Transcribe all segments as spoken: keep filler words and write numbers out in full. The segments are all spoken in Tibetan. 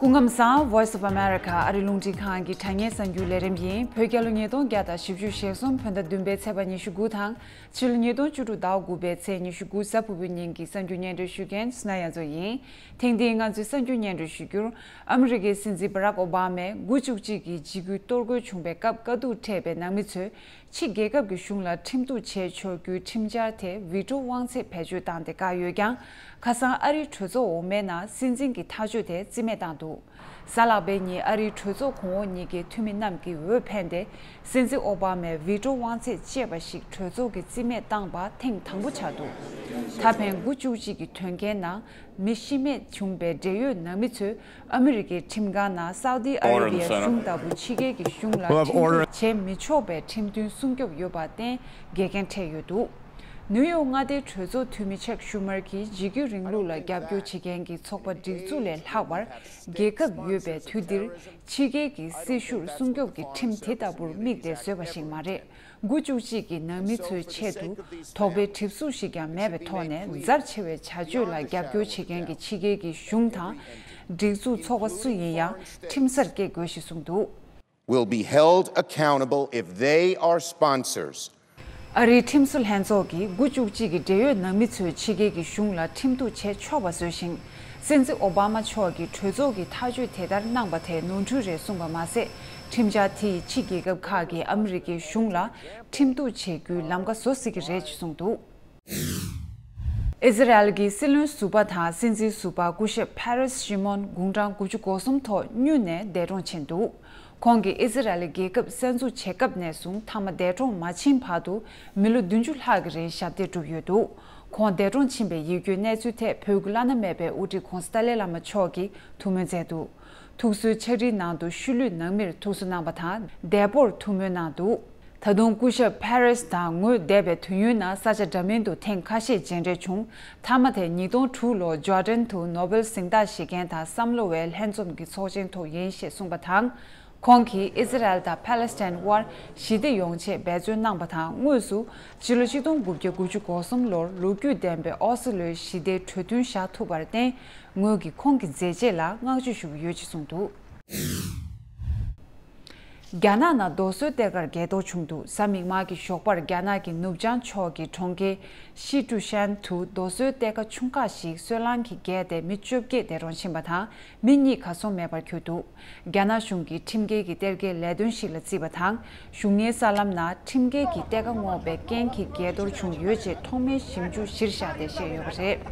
སྐུ་ཁམས་བཟང་། Voice of America ཨ་རི་རླུང་འཕྲིན་ཁང་གི་དྲ་བརྙན་གསར་འགྱུར་ལས་རིམ་ཡིན། བོད་རྒྱལ་ལོ་ཉིས་སྟོང་བརྒྱ་དང་བཞི་བཅུ་ཞེ་གསུམ་བོད་ཟླ་བདུན་པའི་ཚེས་པ་ཉི་ཤུ་དགུ་དང་། ཕྱི་ལོ་ཉིས་སྟོང་བཅུ་དྲུག་ཟླ་དགུ་པའི་ཚེས་ཉི་ཤུ་དགུ་གཟའ་ཕུར་བུའི་ཉིན་གྱི་གསར་འགྱུར་སྙན་སྒྲོན་ཞུ་མཁན་སྣ་ཡ་མཚོ་ཡིན། ཐེངས་འདིའི་ང་ཚོའི་གསར་འགྱུར་སྙན་སྒྲོན་ཞུ་རྒྱུར། ཨ་མི་རི་ཀའི་སྲིད་འཛིན་བྷ་རག་ཨོ་བྷ་མས་དགུ་བཅུ་གཅིག་གི་འཇིགས་སྐུལ་གཏོར་རྒོལ་བྱུང་བའི་སྐབས་དཀའ་སྡུག་འཕྲད་པའི་ནང་མི་ཚོས་ཕྱི་རྒྱལ་ཁབ་ཀྱི་གཞུང་ལ་ཁྲིམས་གཏུག་བྱེད་ཆོག་རྒྱུའི་ཁྲིམས་འཆར་དེ་ཝི་ཀྲོ་དབང་ཚད་བེད་སྤྱོད་བཏང་སྟེ་བཀག་ཡོད་ཀྱང་། ཁ་སང་ཨ་རིའི་གྲོས་ཚོགས་འོག་མའི་ནང་སྲིད་འཛིན་གྱི་ཐག་གཅོད་དེ་རྩིས་མེད་བཏང་འདུག་གཟའ་ལྷག་པའི་ཉིན་ཨ་རིའི་གྲོས་ཚོགས་གོང་འོག་གཉིས་ཀའི་འཐུས་མི་རྣམས་ཀྱིས་འོས་འཕེན་ཏེ། སྲིད་འཛིན་ཨོ་བྷ་མས་ཝི་ཀྲོ་དབང་ཚད་ཅེས་པ་ཞིག་གྲོས་ཚོགས་ཀྱིས་རྩིས་མེད་བཏང་པ་ཐེངས་དང་པོ་ཆགས་འདུག་ད་ཕན་དགུ་བཅུ་གཅིག་གི་དོན་རྐྱེན་ནང་མི་ཤི་རྨས་བྱུང་པའི་འབྲེལ་ཡོད་ནང་མི་ཚོས་ཨ་མི་རི་ཀའི་ཁྲིམས་ཁང་ནང་སའུ་ཏི་ཨ་རེ་བྷི་ཡ་གཞུང་ལྟ་བུ་ཕྱི་རྒྱལ་གྱི་གཞུང་ལ་ཁྲིམས་གཏུག་བྱེད་མི་ཆོག་པའི་ཁྲིམས་མཐུན་སྲུང་སྐྱོབ་ཡོད་པར་བརྟེན་འགལ་རྐྱེན་འཕྲད་ཡོད་འདུག་ནིའུ་ཡོག་མངའ་སྡེའི་གྲོས་ཚོགས་འཐུས་མི་ཆག་ཤུ་མར་གྱིས་འཇིགས་སྐུལ་རིང་ལུགས་ལ་རྒྱབ་སྐྱོར་བྱེད་མཁན་གྱི་ཚོགས་པ་སྒྲིག་འཛུགས་ལས་ལྷག་པར་རྒྱལ་ཁབ་ཡོད་པའི་དུས་འདིར་ཕྱི་རྒྱལ་གྱི་སྲི་ཞུར་སྲུང་སྐྱོབ་ཀྱི་ཁྲིམས་དེ་ལྟ་བུར་དམིགས་ཏེ་བཟོས་པ་ཞིག་མ་རེད། དགུ་བཅུ་གཅིག་གི་ནང་མི་ཚོའི་ཆེད་དུ་དོགས་པའི་གྲིབ་གཟུགས་ཤིག་ཀྱང་མེད་པའི་ཐོག་ནས་ཚབས་ཆེ་བའི་བྱ་སྤྱོད་ལ་རྒྱབ་སྐྱོར་བྱེད་མཁན་གྱི་ཕྱི་རྒྱལ་གྱི་གཞུང་དང་སྒྲིག་འཛུགས་ཚོགས་པ་སུ་ཡིན་ཡང་ཁྲིམས་སར་སྐྱེལ་དགོས་ཞེས་གསུངས་འདུག Will be held accountable if they are sponsors. ཨ་རིའི་ཁྲིམས་བཟོ་ལྷན་ཚོགས་ཀྱིས་དགུ་བཅུ་གཅིག་གི་འབྲེལ་ཡོད་ནང་མི་ཚོས་ཕྱི་རྒྱལ་གྱི་གཞུང་ལ་ཁྲིམས་གཏུག་བྱས་ཆོག་པ་བཟོས་ཤིང་། སྲིད་འཛིན་ཨོ་བྷ་མ་མཆོག་གིས་གྲོས་ཚོགས་ཀྱི་ཐག་གཅོད་དེ་ལྟར་གནང་པ་དེ་ནོར་འཁྲུལ་རེད་གསུངས་པ་མ་ཟད། ཁྲིམས་འཆར་དེ་ཡིས་ཕྱི་རྒྱལ་ཁབ་ཁག་གིས་ཨ་མི་རི་ཀའི་གཞུང་ལ་ཁྲིམས་གཏུག་བྱེད་རྒྱུའི་ལམ་ཁ་བཟོ་སྲིད་ཀྱི་རེད་ཅེས་གསུངས་འདུག་ཨི་ཟི་རལ་གྱི་སྲིད་བློན་ཟུར་པ་དང་སྲིད་འཛིན་ཟུར་པ་སྐུ་ཞབས་ཕེ་རེས་ཤི་མོན་དགུང་གྲངས་དགུ་བཅུ་གོ་གསུམ་ཐོག་སྨྱུག་ནས་འདས་གྲོངས་ཕྱིན་འདུག་ཁོང་གིས་ཨི་ཟི་རལ་རྒྱལ་ཁབ་གསར་འཛུགས་བྱེད་སྐབས་ནས་བཟུང་མཐའ་མ་འདས་གྲོངས་མ་ཕྱིན་བར་དུ་མི་ལོ་བདུན་ཅུ་ལྷག་གི་རིང་ཞབས་འདེགས་བསྒྲུབས་ཡོད་འདུག་ཁོང་འདས་གྲོངས་ཕྱིན་པའི་ཡིད་སྐྱོའི་གནས་ཚུལ་ཐད་བོད་ཀྱི་བླ་ན་མེད་པའི་དབུ་ཁྲིད་ྋགོང་ས་ཏཱ་ལའི་བླ་མ་མཆོག་གིས་ཐུགས་སྨོན་མཛད་འདུག་ཐུགས་གསོའི་ཕྱག་བྲིས་ནང་དུ་ཤུལ་ལུས་ནང་མིར་ཐུགས་གསོ་གནང་པ་དང་འདས་པོར་ཐུགས་སྨོན་གནང་འདུག་ད་དུང་སྐུ་ཞབས་ཕེ་རེས་དང་ངོས་འདས་པའི་དུས་ཡུན་ནང་ས་ཆ་འདྲ་མིན་དུ་ཐེངས་ཁ་ཤས་མཇལ་འཕྲད་བྱུང་། མཐའ་མ་དེ་ཉིས་སྟོང་དྲུག་ལོར་ཇོར་ཌན་དུ་ནོ་བེལ་གཟེངས་རྟགས་བཞེས་མཁན་དང་བསམ་བློ་བའི་ལྷན་འཛོམས་ཀྱི་ཚོགས་ཆེན་ཐོག་ཡིན་ཞེས་གསུངས་པ་དང་། ཁོང་གིས་ཨི་ཟི་རལ་དང་ཕཱ་ལེ་སི་ཐན་དབར་ཞི་བདེ་ཡོང་ཆེད་འབད་བརྩོན་གནང་པ་དང་། དངོས་སུ་ཕྱི་ལོ་ཆིག་སྟོང་དགུ་བརྒྱ་དགུ་བཅུ་གོ་གསུམ་ལོར་ལོ་རྒྱུས་ལྡན་པའི་ཨོ་སི་ལོའི་ཞི་བདེའི་གྲོས་མཐུན་བཞག་ཐུབ་པར་བརྟེན། ངོས་ཀྱིས་ཁོང་གི་མཛད་རྗེས་ལ་བསྔགས་བརྗོད་ཞུ་གི་ཡོད་ཅེས་གསུངས་འདུག་རྒྱ་ནག་ནང་རྡོ་སོལ་གཏེར་ཁར་འགས་གཏོར་བྱུང་འདུག་གཟའ་མིག་དམར་གྱི་ཞོགས་པར་རྒྱ་ནག་གི་ནུབ་བྱང་ཕྱོགས་ཀྱི་གྲོང་ཁྱེར་ཤི་ཀྲུ་ཤན་དུ་རྡོ་སོལ་གཏེར་ཁ་ཆུང་ཁག་ཞིག་སོལ་རླངས་ཀྱིས་བརྒལ་ཏེ་མི་བཅོ་བརྒྱད་འདས་གྲོངས་ཕྱིན་པ་དང་། མི་གཉིས་གར་སོང་མེད་པར་གྱུར་འདུག་རྒྱ་ནག་གཞུང་གིས་ཁྲིམས་འགལ་གྱི་གཏེར་ཁའི་ལས་དོན་ཞིག་ལ་བརྩིས་པ་དང་། གཞུང་གཉེར་གསར་ལམ་ནང་ཁྲིམས་འགལ་གྱི་གཏེར་ཁ་སྔོག་པའི་རྐྱེན་གྱིས་འགས་གཏོར་བྱུང་ཡོད་ཅེས་ཐོག་མའི་ཞིབ་འཇུག་གཞིར་བཞག་སྟེ་བཤད་ཡོད་པ་རེད།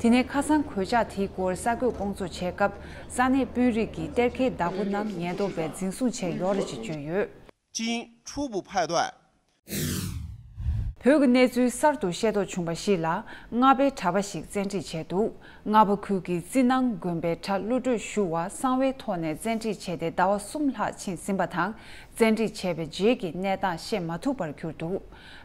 དེ་ནས་ཁ་སང་གོད་ཆག་དེའི་སྐོར་གསར་འགོད་སྐོང་ཚོགས་བྱས་སྐབས། ས་གནས་དཔོན་རིགས་ཀྱིས་གཏེར་ཁའི་བདག་པོ་རྣམས་ཉེན་རྟོག་པས་འཛིན་བཟུང་བྱས་ཡོད་རེད་ཅེས་བརྗོད་ཡོད། 经初步判断， བོད་ཀྱི་གནས་ཚུལ་གསར་དུ་ཤེས་རྟོགས་བྱུང་བ་ཞིག་ལ། རྔ་པའི་གྲྭ་པ་ཞིག་བཙན་ཁྲིད་བྱས་འདུག་རྔ་པ་ཁུལ་གྱི་རྩི་ནང་དགོན་པའི་གྲྭ་བློ་གྲོས་ཞུ་བ་གསང་བའི་ཐོག་ནས་བཙན་ཁྲིད་བྱས་ཏེ་ཟླ་བ་གསུམ་ལྷག་ཕྱིན་ཟིན་པ་དང་། བཙན་ཁྲིད་བྱས་པའི་རྗེས་ཀྱི་གནས་སྟངས་ཤེས་མ་ཐུབ་པར་གྱུར་འདུག་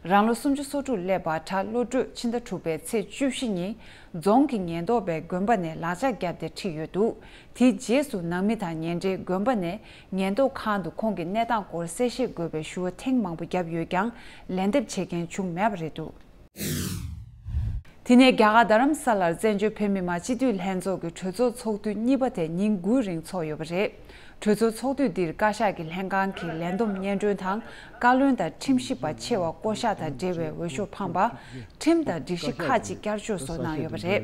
རང་ལོ་སུམ་ཅུ་སོ་དྲུག་སླེབས་པ་གྲྭ་བློ་གྲོས་ཕྱི་ཟླ་དྲུག་པའི་ཚེས་བཅུ་བཞི་ཉིན། རྫོང་གི་ཉེན་རྟོག་པས་དགོན་པ་ནས་ལག་ཆ་བརྒྱབ་སྟེ་ཁྲིད་ཡོད་འདུག་དེའི་རྗེས་སུ་ནང་མི་དང་ཉེ་འབྲེལ་དགོན་པ་ནས་ཉེན་རྟོག་ཁང་དུ་ཁོང་གི་གནས་སྟངས་སྐོར་གསལ་བཤད་དགོས་པའི་ཞུ་བ་ཐེངས་མང་པོ་བརྒྱབ་ཡོད་ཀྱང་ལན་འདེབས་བྱེད་མཁན་བྱུང་མེད་པ་རེད་འདུག་དེ་ནས་རྒྱ་གར་རྡ་རམ་ས་ལར་བཙན་བྱོལ་བོད་མི་མང་སྤྱི་འཐུས་ལྷན་ཚོགས་ཀྱི་གྲོས་ཚོགས་ཚོགས་དུས་གཉིས་པ་དེ་ཉིན་དགུའི་རིང་འཚོགས་ཡོད་པ་རེད། གྲོས་ཚོགས་ཚོགས་དུས་འདིར་བཀའ་ཤག་གི་ལྷན་ཁང་གི་ལས་བསྡོམས་སྙན་སྒྲོན་དང་། བཀའ་བློན་དང་ཁྲིམས་ཞིབ་པ་ཆེ་བ་བསྐོ་གཞག་དང་འབྲེལ་བའི་འོས་ཤོག་འཕངས་པ། ཁྲིམས་དང་སྒྲིག་གཞི་ཁག་ཅིག་བསྐྱར་བཅོས་སོགས་གནང་ཡོད་པ་རེད།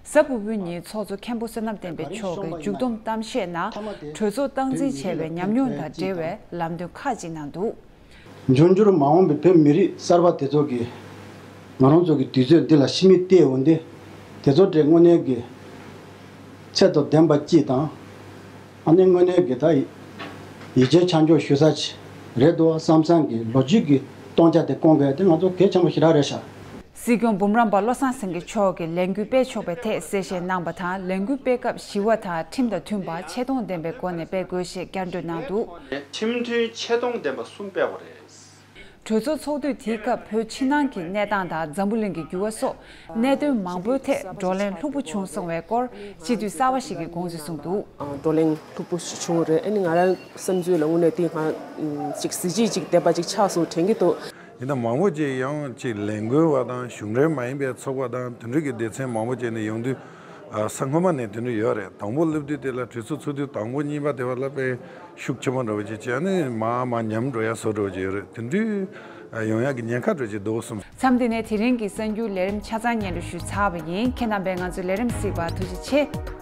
གཟའ་ཕུར་བུའི་ཉིན་ཚོགས་གཙོ་མཁན་པོ་བསོད་ནམས་བསྟན་འཕེལ་མཆོག་གིས་མཇུག་བསྡོམས་གཏམ་བཤད་ནང་། གྲོས་ཚོགས་སྟངས་འཛིན་བྱས་པའི་ཉམས་མྱོང་དང་འབྲེལ་བའི་ལམ་སྟོན་ཁག་ཅིག་གནང་འདུག་འབྱུང་འགྱུར་མ་འོངས་པའི་བོད་མི་རིགས་གསར་པ་དེ་ཚོ་གིས་ང་རང་ཚོ་གི་དུས་ཚོད་འདི་ལ་ཕྱི་མིག་བལྟས་འོང་དུས། དེ་ཚོ་འདྲའི་དངོས་གནས་ཀྱི་ཚད་དང་ལྡན་པ་ཅིག་དང་། ཨ་ནི་དངོས་གནས་ཀྱི་ད་ཡིད་ཆེས་ཆ་འཇོག་ཞུ་ས་ཅིག་རེད་འདུག་བསམ་བསམ་གྱི་ལོ་རྒྱུས་ཀྱི་སྟོང་ཆ་དེ་སྐོང་མཁན་དེ་ང་ཚོ་གལ་ཆེན་པོ་ཞེ་དྲག་རེད་ཤག་སྲིད་སྐྱོང་འབུམ་རམས་པ་བློ་བཟང་སེང་གེ་མཆོག་གིས་ལས་འགུལ་སྤེལ་ཆོག་པའི་ཐད་གསལ་བཤད་གནང་པ་དང་། ལས་འགུལ་སྤེལ་སྐབས་ཞི་བ་དང་ཁྲིམས་དང་མཐུན་པ་ཆེ་མཐོང་ལྡན་པའི་སྒོ་ནས་སྤེལ་དགོས་ཞེས་བསྐྱར་ཟློས་གནང་འདུག་ཁྲིམས་མཐུན་ཆེ་མཐོང་ལྡན་པ་གསུམ་སྤེལ་དགོས་རེད། གྲོས་ཚོགས་ཚོགས་དུས་དེའི་སྐབས་བོད་ཕྱི་ནང་གི་གནས་སྟངས་དང་འཛམ་བུ་གླིང་གི་འགྱུར་བ་སོགས་གནད་དོན་མང་པོའི་ཐད་བགྲོ་གླེང་ལྷུག་པོ་བྱུང་སོང་བའི་སྐོར་སྤྱི་འཐུས་གསར་པ་ཞིག་གིས་དགོངས་ཚུལ་གསུངས་འདུག་བགྲོ་གླེང་ལྷུག་པོ་ཞིག་བྱུང་བ་རེད། ཨ་ནི་ང་རང་བསམ་ཚུལ་ལ་དངོས་གནས་དེ་ང་ཅིག་གཟི་བརྗིད་ཅིག་ལྡན་པ་ཅིག་ཆགས་སོང་དྲན་གྱི་འདུག་ཡིན་ན་མང་པོ་ཅིག་ཡང་ཅིག་ལས་འགུལ་བ་དང་གཞུང་འབྲེལ་མ་ཡིན་པའི་ཚོགས་པ་དང་དེ་འདྲ་གི་སྡེ་ཚན་མང་པོ་ཅིག་ནས་ཡོང་དུས། ཨ་ས་སྔོན་མ་ནས་དེ་འདྲ་ཡོད་རེད། དང་པོ་སླེབས་དུས་དེ་ལ་གྲོས་ཚོགས་ཚོགས་དུས་དང་པོ་གཉིས་པ་དེ་བ་ལ་དཔེ་ཤུགས་ཆེན་པོ་འདྲ་བོ་ཅིག་བྱས་ནས་མར་མར་ཉམས་འགྲོ་ཡ་བཟོ་འདྲ་བོ་ཅིག་ཡོད་རེད། དེ་འདྲའི་ཡོང་ཡ་གི་ཉེན་ཁ་འདྲ་བོ་ཅིག་འདུག་གསུངས། མཚམས་འདི་ནས་དེ་རིང་གི་གསར་འགྱུར་ལས་རིམ་ཆ་ཚང་སྙན་སྒྲོན་ཞུས་ཚར་བ་ཡིན། ཁྱེད་རྣམ་པས་ང་ཚོའི་ལས་རིམ་གཟིགས་པར་ཐུགས་རྗེ་ཆེ།